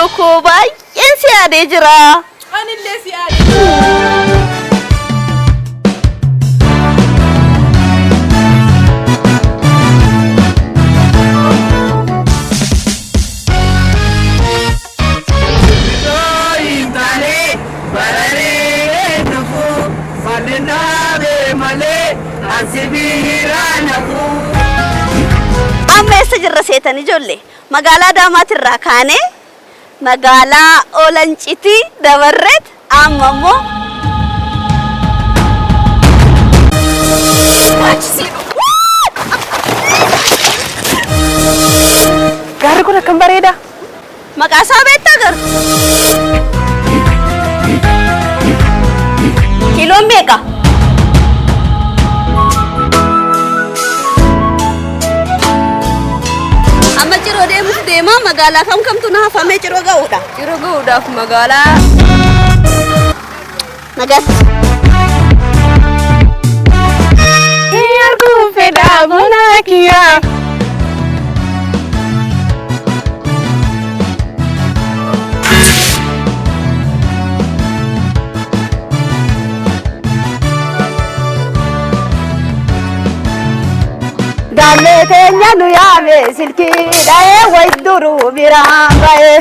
Ciroo koo baay'een si yaadee jira. Anillee si yaade. Amma eessa jirra seetan ijoollee? Magaalaa Adaamaatirraa kaanee magaalaa Olancitii dabarreet amma immoo Gaarri kun akkam bareeda. Maqaa isaa beektaa garuu? Kiiloon meeqa? Amma Ciroo deemuuf deemaa magaalaa kam kamtu na hafamee Ciroo ga'uudha? Ciroo ga'uudhaaf magaalaa. Nagaatti. Arguun fedhaa bunaa kiyyaa. Gaammee teenya nu yaame silkii dha'ee wayi duruu biraan ba'e.